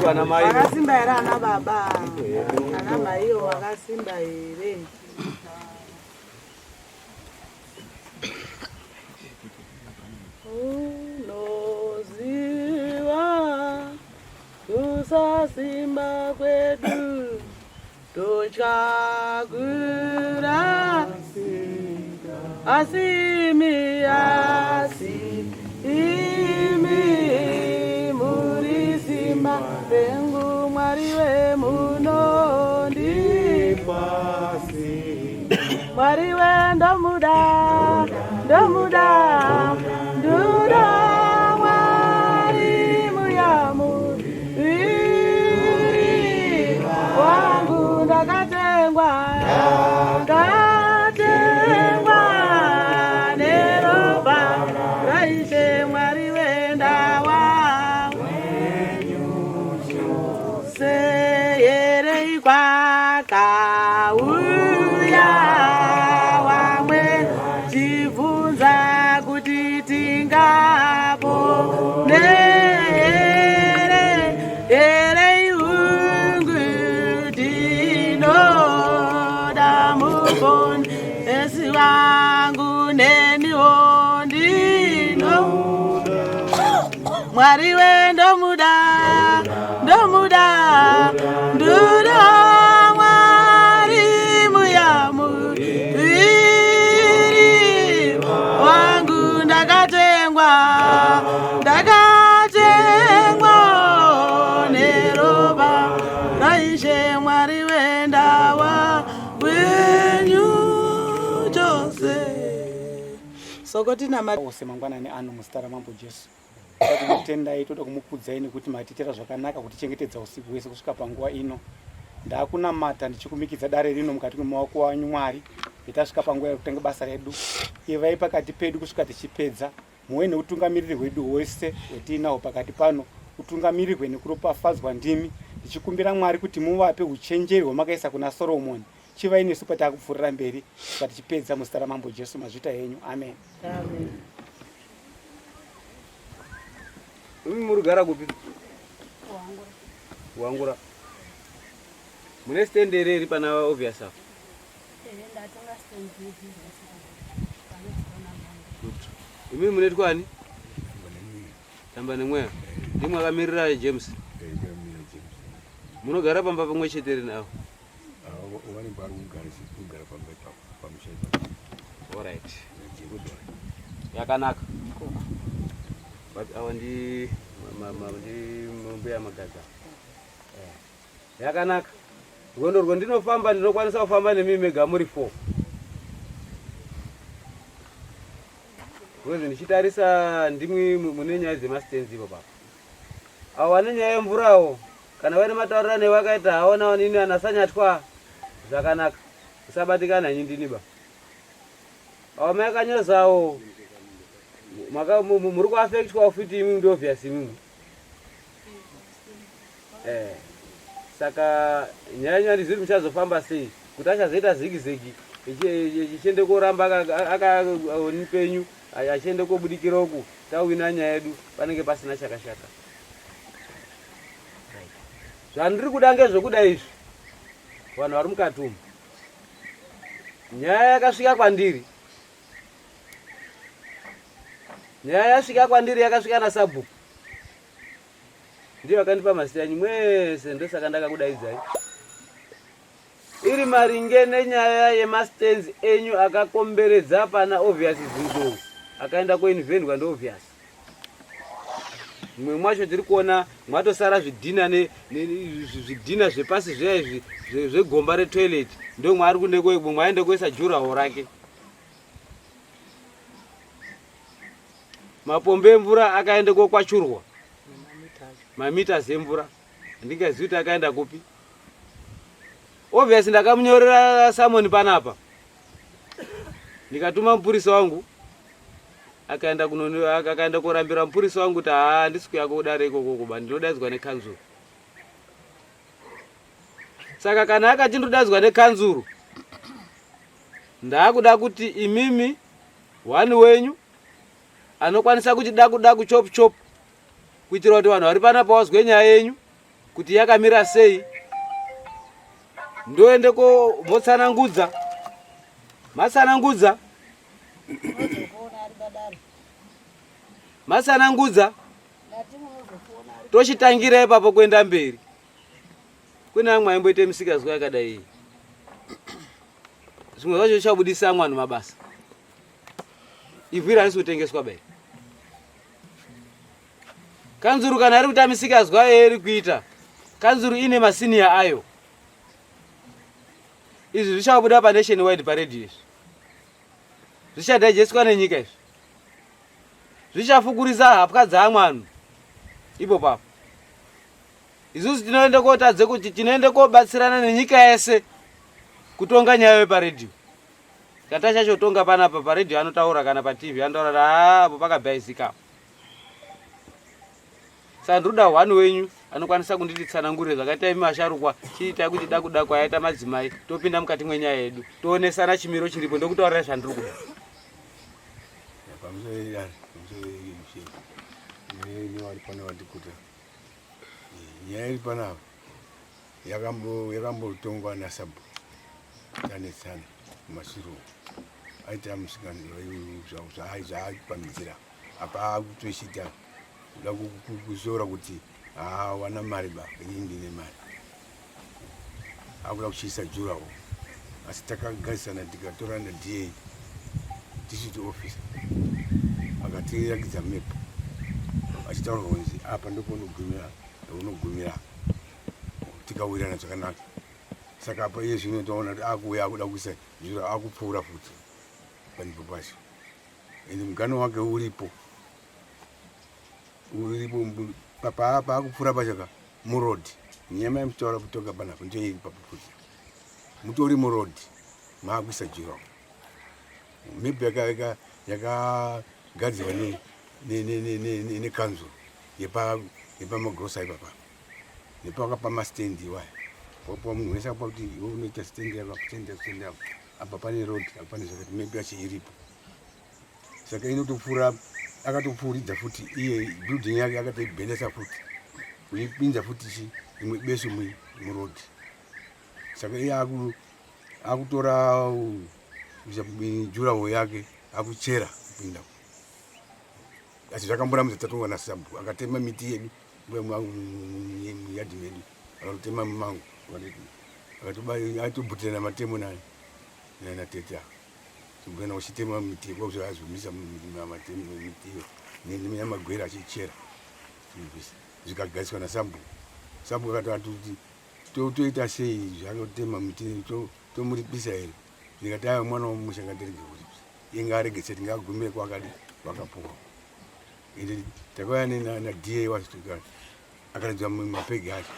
Ana mai. Vakasimba here ana baba? Ana maiwo vakasimba here? Unoziva kusasimba kwedu totya kurasika asi imi asi imi muri simba rengu Mwari wemunondipa Mwari we ndomuda ndomuda ndoda Mwari muyamu iri wangu ndakatengwa ndakatengwa neropa raIshe Mwari wendawa seyerei kwakauya wamwe chibvunza kuti tingapone here here iungu tinoda muponesi wangu neniwo ndino Mwari we ndomuda ndomuda ndoda Mwari muyamu iri wangu ndakatengwa ndakatengwa neropa raIshe Mwari wendawa wenyu chose sokotina ose mangwanani ano muzita ramambo Jesu. Toda kumutendai, toda kumukudzai nekuti matiitira zvakanaka kutichengetedza usiku hwese kusvika panguva ino. Ndakunamata ndichikumikidza dare rino mukati memaoko anyu Mwari, itasvika panguva yekutanga basa redu. Ivai pakati pedu kusvika tichipedza. Muve neutungamiriri hwedu hwese hwetiinahwo pakati pano, utungamirirwe nekuropafadzwa ndimi. Ndichikumbira Mwari kuti muvape uchenjeri hwamakaisa kuna Soromoni. Chivai nesu patakupfuurira mberi kusvika tichipedza muzita raMambo Jesu. Mazvita henyu. Amen. Amen. Imi muri kugara kupi? Wangura. Mune stand here iri pana obvious apo? Good. Imi mune twani? Tamba nemweya. Ndimwe akamirira James. Munogara pamba pamwe chete here navo? Vanenge vari kugara pamba ipapo pamusha ipapo. Alright. Yakanaka. But awa ndi ndi mbuya Magadza. Eh. Yakanaka. Rwendo rwendinofamba ndinokwanisa kufamba nemi mega muri 4. Because ndichitarisa ndimwi mune nyaya dzemastands ipo papa. Awo vane nyaya yemvurawo kana vaine mataurirano evakaita hawo nawo nini ana Sanyatwa zvakanaka. Usabatikana henyu ndini ba. Awo mai akanyozawo muri kuafektwa futi imwi ndi obvious imwimwi. Eh. Saka nyaya yenyu handizivi muchazofamba sei kuti achazoita zigi zigi ichiende koramba akaoni penyu achiende kobudikira uku tawina nyaya yedu panenge pasina chakashata. Zvandiri kuda ngezvekuda izvi vanhu vari mukati umu. Nyaya yakasvika kwandiri nyaya yasvika kwandiri yakasvika nasabhuku ndiyo akandipa mazita enyu mwese ndosaka ndakakudaidzai iri maringe nenyaya yemastands enyu akakomberedza pana obvious zinzou akaenda koinvendwa ndoobvious mumwe mwacho tiri kuona mwatosara zvidhina zvidhina zvepasi zviya izvi zvegomba retoilet ndomwaari mwaende kuisa juraho rake Mapombi emvura akaenda kokwachurwa mameters emvura handingazivi kuti akaenda kupi. Obvious ndakamunyorera summon panapa ndikatuma mupurisa wangu akaenda kuno akaenda korambira mupurisa wangu kuti haa handisi kuya kudare ikoko kuba ndinodaidzwa nekanzuru. Saka kana akati ndodaidzwa nekanzuru ndakuda kuti imimi One wenyu anokwanisa kuti daku daku chop chop kuitira kuti vanhu vari panapa vazwe nyaya yenyu. kuti yakamira sei ndoende komotsanangudza matsanangudza matsanangudza tochitangira ipapo kuenda mberi kune amwe aimboite misikazwa yakadai iyi zvimwe zvacho zvichabudisa amwe anhu mabasa ivhu iri harisi kutengeswa bai kanzuru kana iri kuita misikazwa ayo iri kuita kanzuru ine masiniya ayo izvi zvichabuda panation wide parade izvi zvichadaijeswa nenyika izvi zvichafukurisa hapwa dzaamwe anhu ipo papo isusu tinoende kotadze kuti tinoende kobatsirana nenyika yese kutonga nyaya yeparedhiyo kata chachotonga panapa paredhiyo anotaura kana patv anotaura kuti haa apo pakabhaizika saka ndinoda one wenyu anokwanisa kunditi tsanangurire zvakaita imi vasharukwa chiitai kuti dakuda kwayaita madzimai topinda mukati mwenyaya yedu toonesana chimiro chiripo ndokutaurira zvandiri kuda nyaya iri panapa yakambotongwa nasabhu tanetsana mumashure umu aita musikana zvaaipamhidzira apa akutochita kuda kuzora kuti hawana mari ba ini ndine mari akuda kuchiisa jurawo asi takagarisana tikatorana da district officer akatirakidza map achitaura kunzi apa ndopaunogumira unogumira tikawirirana zvakanaka saka apa iye zvino taona kuti akuuya akuda kuisa jura akupfuura futi panzvimbo pacho and mugano wake uripo uripo paakupfuura pacho ka muroad nyama yemuchitaura kutoka panapa ndiyo iri papo futi mutori muroad maakuisa jura maybe yakagadzirwa nekanzuro yepamagrosa ipapa nepakapa mastendi iwaya wapuwa munhu wese apa kuti iwe unoita stendi yako stendi yako stendi yako apa pane road apa pane zvakati maybe yacho iripo saka inotopfuura akatopfuuridza futi iye building yake akatoibhenesa futi kuipinza futi chi imwe besu muroad saka iye akutora jurawo yake akuchera kupinda asi zvakamboramidza tatonga nasabhu akatema miti yedu muyadhi medu akatotema mimango atobhutirana matemo naye natete ava togona kuchitema miti kwakuzoazomisa miti iyo nemagwere achichera zvikagariswa nasabhuku sabhuku akati kuti toita sei zvakotema miti tomuripisa here ndikati ayo mwana womusha ngatirege kuripisa iye ngaarege chete ngaagumire kwakadi kwakapuwa ende takauya nada wacho akaradzwa mapegi acho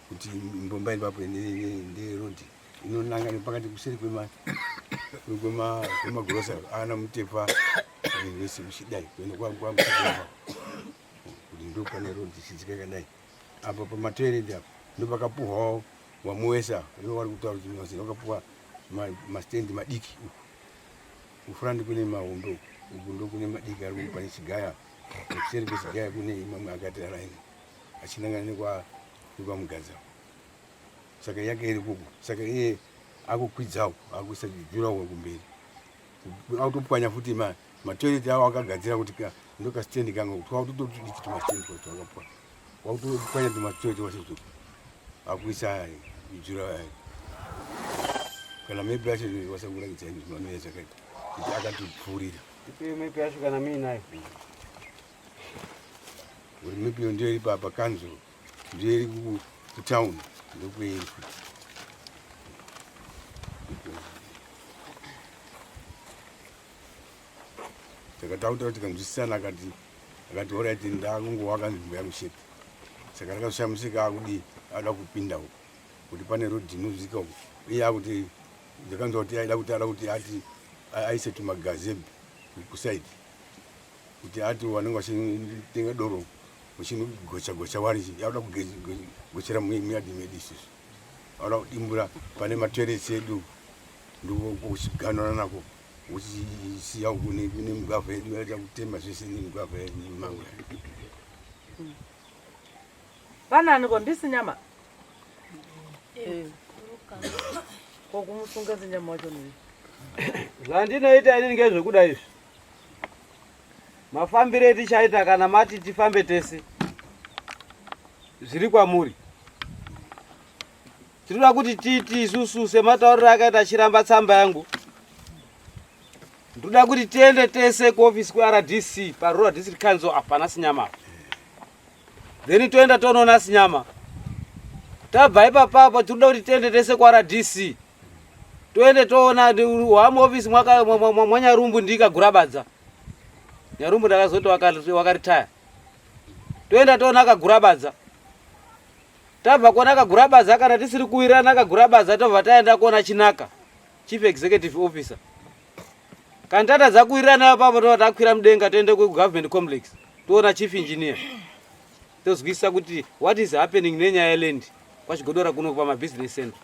kuti mbomba iri papo ndeyerodhi inonanga nepakati kuseri kwemagrosa ana mutepa vese kuchidai kuenda kwamutepa kuti ndo pane rodhi ichidzika yakadai apa pamatoireti apa ndo pakapuhwawo wamuwesa ivo vari kutaura kuti mase vakapuwa mastendi madiki uku kufront kune mahombe uku uku ndo kune madiki ari pane chigaya kuseri kwechigaya kune mamwe akati araini achinangana nekwamugadza saka yake iri kuku saka iye akukwidza uku akuisa jurawo kumberi akutopwanya futi matoilet awo akagadzira kuti ndokastendi kangu twakutotodiki tumastendi twakapwa wakutopwanya tumatoilet wacho akuisa jura kana mepi yacho wasangurakidza manuya zvakaita kuti akatopfuurira mepi yacho kana miinayo Kuti mepi iyo ndiyo iri papa kanzuro ndiyo iri kutown ndokweiri futi. Saka takutaura tikanzwisisana akati akati horaiti ndakungowaka nzvimbo yangu chete. Saka rakazoshamisika akudii ada kupinda uko kuti pane road inozvika uko iye akuti ndakanzwa kuti aida kuti ada kuti ati aise tumagazebhi kusaidi kuti ati vanenge vachitenga doro vachinogocha gocha wari yakuda kugochera muyadhi medu isusu vakuda kudimbura pane matoirets edu ndokuchiganura nako uchisiya uku nemugwavha yedu yaita kutema zvese nemugwavha yedu nemango. Panani ko ndisi nyama? Eh. Ko kumusunga zinyama wacho nei? Zvandinoita inini ngezvekuda izvi. Mafambire etichaita kana mati tifambe tese zviri kwamuri. Tinoda kuti titi isusu sematauriro akaita chiramba tsamba yangu. Ndoda kuti tiende tese kuofisi kweRDC paRural District Council apa pana Sinyama apa. Then toenda tonoona Sinyama. Tabva ipapapo tinoda kuti tiende tese kwaRDC. Toende toona wamuofisi mwanyarumbu ndikagurabadza. Nyarumbu ndakazoti wakaritaya. Toenda toona kagurabadza. Tabva kuona kagurabadza kana tisiri kuwirirana kagurabadza tobva taenda kuona Chinaka. Chief Executive Officer. Kana tatadza kuwirirana ipapo tobva takwira mudenga toende kugovernment complex toona chief engineer tozwisisa kuti what is happening nenyaya yeland kwachigodora kuno pamabusiness center.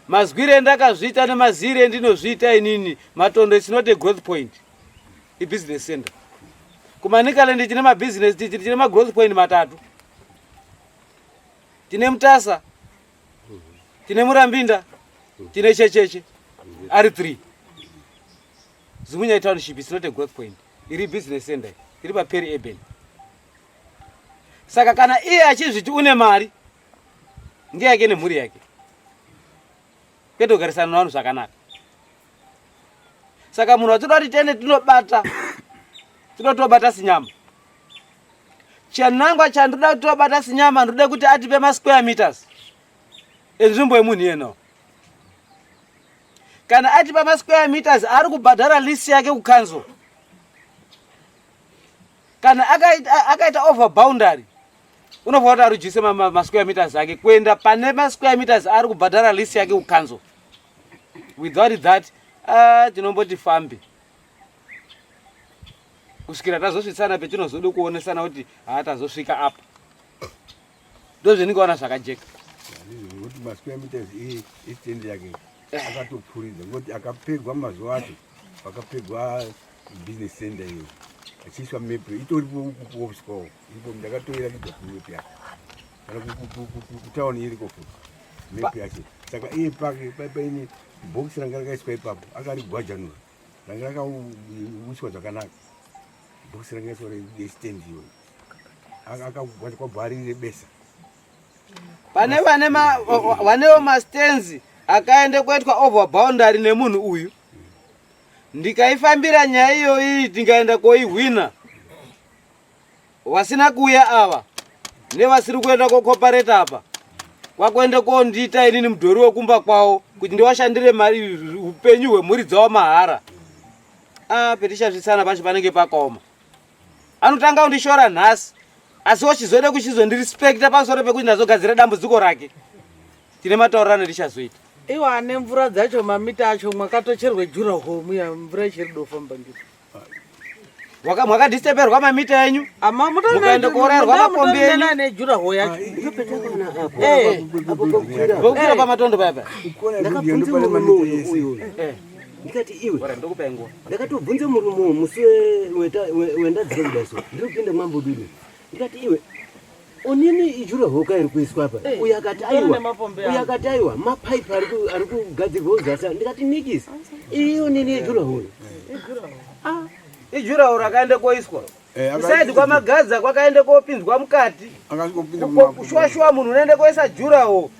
Mazwire endakazviita nemazire endinozviita inini Matondo is not a growth point, ibusiness center. KuManicaland tine mabusiness tine magrowth point matatu, tine Mutasa, tine Murambinda, tine Checheche, ari 3. Zimunya township is not a growth point, iri business center, iri paperi urban. Saka kana iye achizviti une mari ngeyake nemhuri yake, kwete kugarisana nevanhu zvakanaka. Saka munhu watinoda kuti tiende tinobata, tinotobata sinyama. Chinangwa chandinoda kuti tobata sinyama, ndinoda kuti atipe masquare meters enzvimbo yemunhu iyenawo. Kana atipa masquare meters ari kubhadhara lease yake kucouncil. Kana akaita over boundary unofanira kuti arujise masquare meters ake kuenda pane masquare meters ari kubhadhara lease yake kucouncil. Without that tinomboti fambe kusvikira tazosvitsana petinozoda kuonesana kuti haa tazosvika apa. Ndozvendingaona zvakajeka. Ngokuti masquare meters istand yake akatopfuridza ngokuti akapegwa mazuva acho pakapegwa business center iyo achiiswa map itoripo kuoffice kwavo iripo ndakatoirakidza kumap yake kana kutauni iriko futi map yacho. Saka iye pake paine box ranga rakaiswa ipapo akarigwajanura ranga rakawiswa zvakanaka box ranga raiswa restand iyoyo akagwaja kwabva arirebesa. Pane vanewo mastands akaende kuitwa over boundary nemunhu uyu. Ndikaifambira nyaya iyoyi ndingaenda koihwina. Vasina kuuya ava nevasiri kuenda kokopareta apa kwakuende kondiita inini mudhori wekumba kwavo kuti ndiwashandire mari upenyu hwemhuri dzavo mahara. Petichasvitsana pacho panenge pakaoma. Anotanga kundishora nhasi asi wochizoda kuchizondirespekta pamusoro pekuti ndazogadzira dambudziko rake. Tine mataurirano tichazoita. Iwo ane mvura dzacho mamita acho mwakatocherwe jura homu ya mvura ichiri dofamba ngiro. Mwakadisteperwa mamita enyu? Ama Mukaenda kuorerwa makombi enyu? ne jura ho yacho. Vokwira pamatondo paya paya. Ndakabvunza murume uyu uyu. Ndikati iwe. Ora ndokupa nguva. Ndakatobvunza murume uyu musi wendadzika kudai so. Ndiri kupinda mwambo dudu. Ndikati iwe onini ijura hoka iri kuiswa apa. Uyu akati aiwa. Uyu akati aiwa mapaipi ari kugadzirwa uzasa. Ndikati nikisi. Iyi onini ijura hoyo. Ijura horo rakaenda koiswa. Kusaidi kwamagadza kwakaenda kopinzwa mukati. Shuwa shuwa munhu unoenda koisa juraho.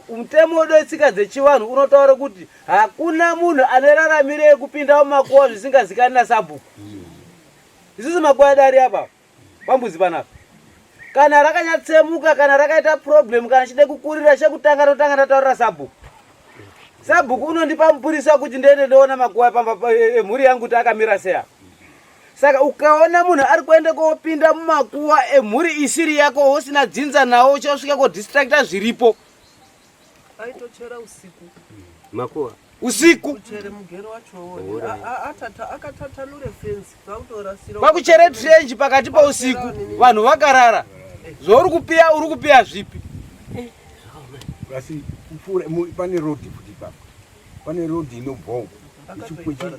Mutemo wedu wetsika dzechivanhu unotaura kuti hakuna munhu aneraramire kupinda mumakuwa zvisingazikani nasabhuku. Isusu makuwa edu ari apa pambuzi panapa. Kana rakanyatsemuka kana rakaita problem kana chide kukurira chekutanga totanga tataurira sabhuku. Sabhuku unondipa mupurisa kuti ndiende ndoona makuwa pamba emhuri yangu kuti akamira sei apa. Saka ukaona munhu ari kuenda kopinda mumakuwa emhuri isiri yako usina dzinza nawo uchasvika kodistracta zviripo. Aitochera usiku. Makuwa. Usiku. Kuchere mugero wacho akatatanure fence kwakutorasira. Kwakuchere trench pakati pousiku vanhu vakarara. Zvauri kupiya uri kupiya zvipi? Asi kupfuura pane road futi ipapo. Pane road inobva uko. Takaiona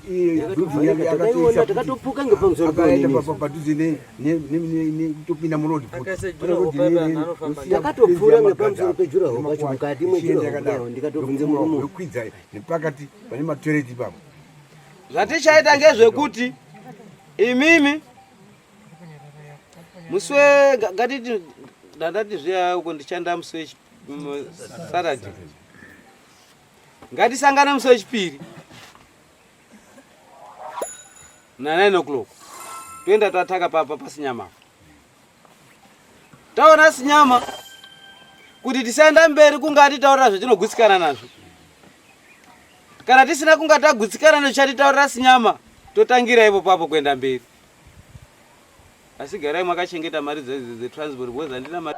takatopfuka ngepamusoro akaenda padhuze nekutopinda muroad takatopfuura ngepamusoro pejuraho pacho mukati mwejuraho ndikatobvunze murume yokwidza nepakati pane matoireti ipapo. Zvatichaita ngezvekuti imimi musi we ngatiti ndandati zviya uko ndichanda musi we Saturday, ngatisangane musi wechipiri na 9 o'clock, toenda tataka papa pasinyama, taona sinyama kuti tisaenda mberi kunga atitaurira zvetinogutsikana nazvo. Kana tisina kunga tagutsikana nezvichatitaurira sinyama, totangira ipo papo kuenda mberi. Asi garai makachengeta mari dzetransport because handina mari.